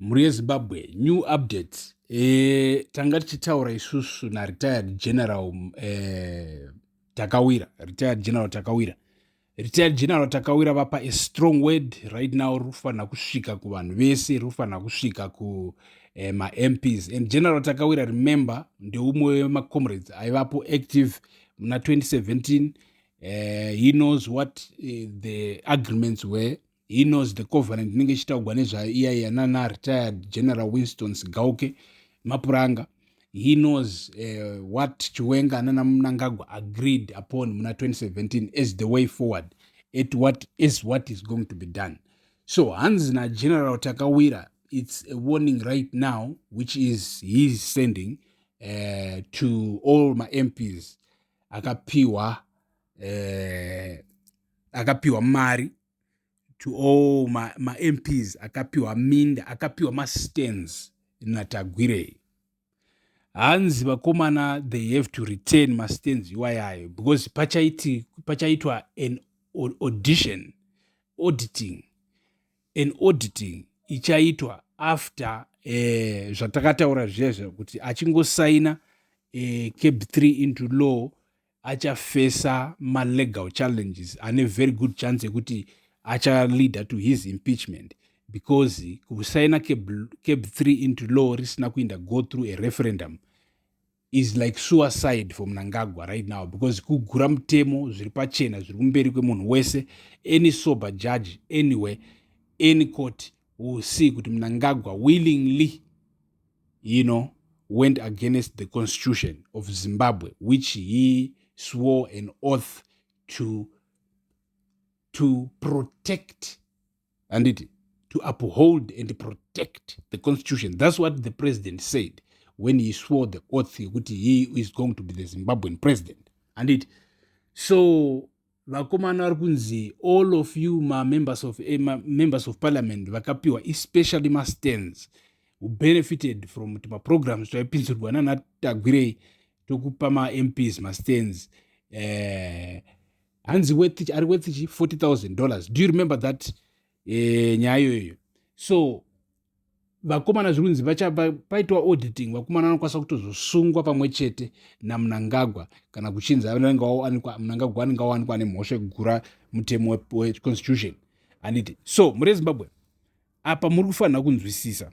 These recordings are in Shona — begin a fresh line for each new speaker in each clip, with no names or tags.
Mhuri yeZimbabwe, new update. Tanga tichitaura isusu naretired general Takawira, retired general Takawira. Retired general Takawira vapa a strong word right now, riri kufanira kusvika kuvanhu vese, riri kufanira kusvika kumaMPs. And General Takawira, remember, ndeumwe wemacomrades aivapo active muna 2017. He knows what the agreements were. He knows the covenant inenge ichitaugwa nezvayo iya iya nana retired General Winston Sigauke Mapuranga. He knows what Chiwenga nana Mnangagwa agreed upon muna 2017 as the way forward at what is going to be done. So hanzi naGeneral Takawira, it's a warning right now which is he is sending to all maMPs akapiwa mari, to all maMPs akapiwa minda, akapiwa mastands naTagwirei. Hanzi vakomana, they have to return mastands iwayayo because pachaitwa an audition auditing an auditing ichaitwa after zvatakataura zviya kuti achingosaina CAB 3 into law, achafesa malegal challenges ane very good chance yekuti achaleada to his impeachment, because kusaina CAB 3 into law risina kuinda go through a referendum is like suicide for Mnangagwa right now, because kugura mutemo zviri pachena, zviri kumberi kwemunhu wese. Any sober judge anywhere, any court will see kuti Mnangagwa willingly went against the constitution of Zimbabwe, which he swore an oath to protect and to uphold and protect the constitution. That's what the president said when he swore the oath yekuti he is going to be the Zimbabwean president, anditi? So vakomana vari kunzi, all of you ma-members of parliament vakapiwa, especially mastands, who benefited from kuti maprograms twaipinzirwa nanaTagwirei tokupa maMPs mastands, hanzi worth, ari worth chi $40,000. Do you remember that nyaya iyoyo? So vakomana, zviri kunzi paitwa auditing, vakomana vanokwanisa kutozosungwa pamwe chete naMnangagwa kana kuchinzi Mnangagwa anenge awanikwa nemhosva yekugura mutemo weconstitution, handiti? So muri Zimbabwe, apa muri kufanira kunzwisisa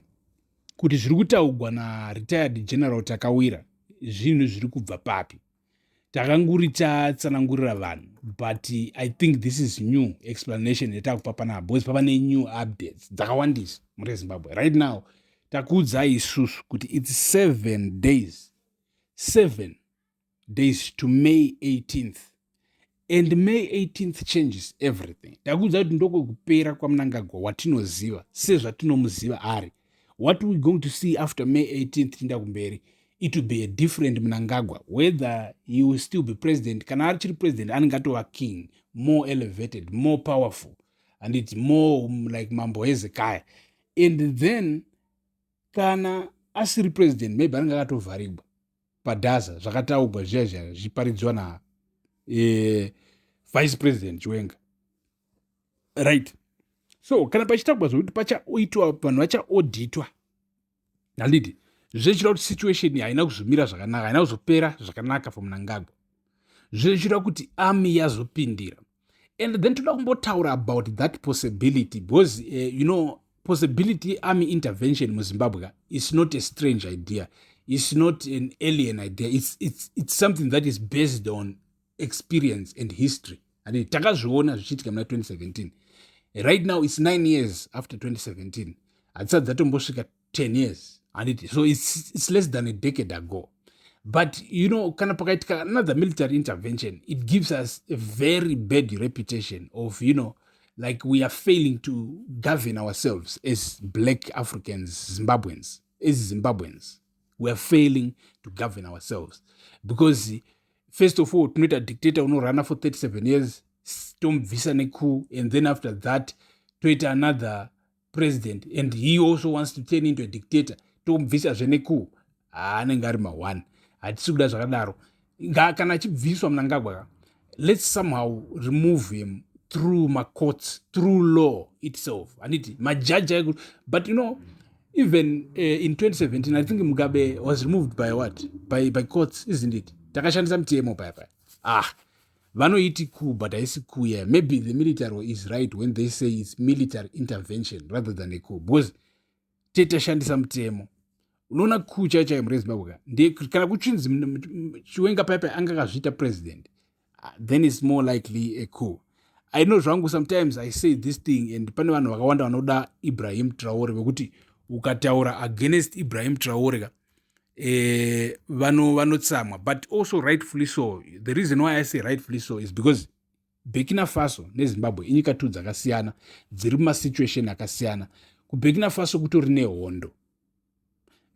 kuti zviri kutaugwa naretired General Takawira zvinhu zviri kubva papi. Takanguri tatsanangurira vanhu, but I think this is new explanation yatakupa panapa, because pava nenew updates dzakawandisa muri Zimbabwe right now. Takuudzai isusu kuti it's 7 days, 7 days to May 18th, and May 18th changes everything. Takuudza kuti ndokwekupera kwaMnangagwa watinoziva sezvatinomuziva ari. What we going to see after May 18th tinda kumberi, it will be a different Mnangagwa. Whether he will still be president, kana achiri president, anenge atova king, more elevated, more powerful, and it's more like Mambo Hezekiah. And then kana asiri president, maybe anenge akatovharigwa padhaza, zvakataugwa zviya zviya zvichiparidziwa na Vice President Chiwenga, right? So kana pachitaugwa zvokuti pachaitwa, vanhu vachaodhitwa, handiti? Zvichida kuti situation haina kuzomira zvakanaka, haina kuzopera zvakanaka for Mnangagwa. Zvichida kuti army yazopindira. And then toda kumbotaura about that possibility, because possibility army intervention muZimbabwe is not a strange idea, it's not an alien idea. It's something that is based on experience and history, and takazviona zvichiitika muna 2017. Right now it's 9 years after 2017, hatisati dzatombosvika 10 years, handiti? So it's less than a decade ago. But kana pakaitika another military intervention, it gives us a very bad reputation of like we are failing to govern ourselves as black Africans, Zimbabweans. As Zimbabweans, we are failing to govern ourselves because, first of all, tinoita dictator unorana for 37 years, tomubvisa necoup, and then after that toita another president and he also wants to turn into a dictator, tomubvisazve necoup. Haanenge ari ma1. Hatisi kuda zvakadaro. Kana achibviswa Mnangagwa, let's somehow remove him through macourts, through law itself, handiti? Majaji, but Even in 2017, I think Mugabe was removed by what? By courts, isn't it? Takashandisa mutemo paya paya. Ah, vanoiti coup, but haisi coup. Yeah, maybe the military is right when they say it's military intervention rather than a coup, because tetashandisa mutemo. Unoona, coup chaiyo chaiyo muri Zimbabwe ka, kana kuchinzi Chiwenga paya paya anga akazviita president, then it's more likely a coup. I know zvangu, sometimes I say this thing and pane vanhu vakawanda vanoda Ibrahim Traore, vekuti ukataura against Ibrahim Traore ka, vanotsamwa, but also rightfully so. The reason why I say rightfully so is because Burkina Faso neZimbabwe inyika tu dzakasiyana, dziri mumasituation akasiyana. KuBurkina Faso kutori nehondo,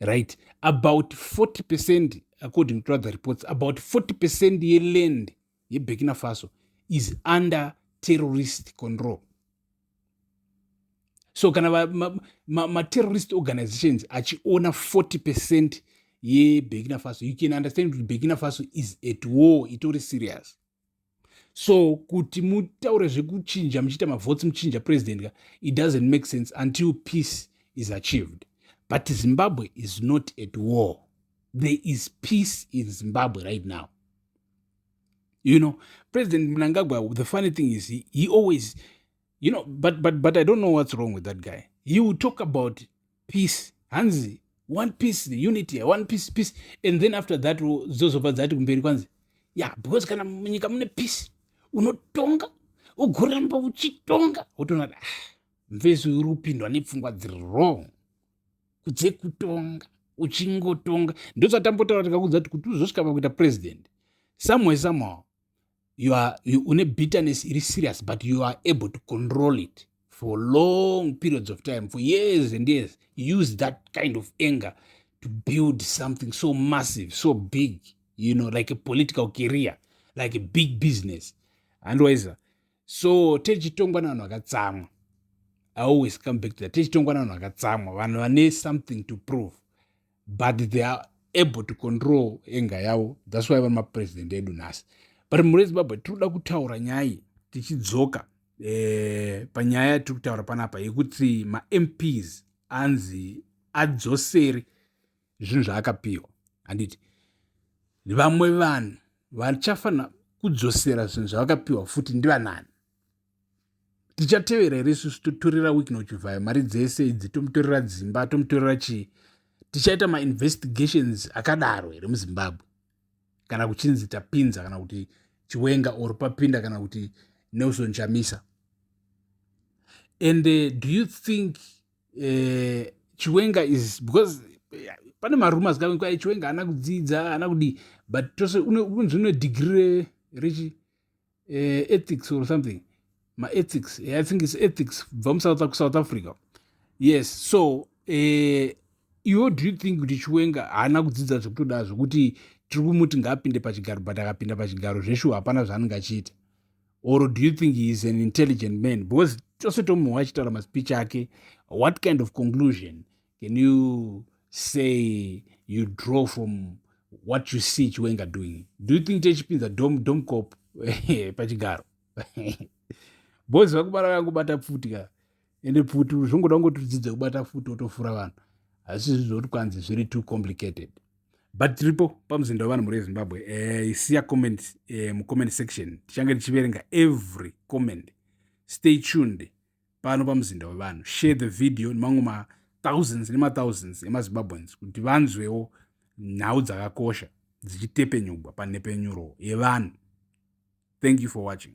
right? About 40%, according to other reports, about 40% yeland yeBurkina Faso is under terrorist control. So kana materrorist organizations achiona 40% yeBurkina Faso, you can understand kuti Burkina Faso is at war, itori serious. So kuti mutaure zvekuchinja, muchiita mavotes, muchinja president ka, it doesn't make sense until peace is achieved. But Zimbabwe is not at war. There is peace in Zimbabwe right now. President Mnangagwa, the funny thing is he always, but I don't know what's wrong with that guy. He will talk about peace, hanzi one peace, the unity, one peace, peace, and then after that zozobva dzati kumberi kwanzi, yeah, because kana munyika mune peace, unotonga, ugoramba uchitonga. Wotoona, ah, mvezi uri kupindwa nepfungwa dziri wrong dzekutonga, uchingotonga. Ndozvatambotaura, tikakudza kuti uzosvika pakuita president, somewhere, somehow you are une bitterness iri serious, but you are able to control it for long periods of time, for years and years. Use that kind of anger to build something so massive, so big, like a political career, like a big business. Andwaiza so techitongwa navanhu vakatsamwa. I always come back to that. Techitongwa navanhu vakatsamwa, vanhu vane something to prove, but they are able to control anger yavo. That's why vari mapresident edu nhasi. But mhuri yeZimbabwe, tiri kuda kutaura nyaya tichidzoka panyaya yatiri kutaura panapa yekuti maMPs anzi adzosere zvinhu zvaakapiwa, handiti? Vamwe vanhu vachafanira kudzosera zvinhu zvavakapiwa futi ndivanani? Tichatevera here isusu, totorera Wicknell Chivayo mari dzese idzi, tomutorera dzimba, tomutorera chii? Tichaita mainvestigations akadaro here muZimbabwe kana kuchinzi tapinza kana kuti Chiwenga or papinda kana kuti Nelson Chamisa? And do you think Chiwenga is, because pane marumors kai, Chiwenga haana kudzidza, haana kudii, but tose unzi une degree rechi ethics or something, maethics, I think it's ethics, kubva muSouth Africa. Yes, so iwo, do you think kuti Chiwenga haana kudzidza zvekutoda zvokuti tiri kumuti ngaapinde pachigaro, but akapinda pachigaro zveshuwa hapana zvaanenge achiita? Or do you think he is an intelligent man? Because tose tomuhwa achitaura maspeech ake. What kind of conclusion can you say you draw from what you see Chiwenga doing? Do you think techipinza domcop pachigaro, boys vakubara vakubata pfuti ka? Ende pfuti zvongoda kungoti udzidze kubata pfuti, wotofura vanhu. Hazisi zvokuti kwanzi zviri too complicated. But tiripo pamuzinda wevanhu, mhuri yeZimbabwe. Siya comment mucomment section, tichange tichiverenga every comment. Stay tuned pano pamuzinda wevanhu. Share the video nemamwe mathousands nemathousands emaZimbabweans kuti vanzwewo nhau dzakakosha dzichitepenyugwa panhepenyuro yevanhu. Thank you for watching.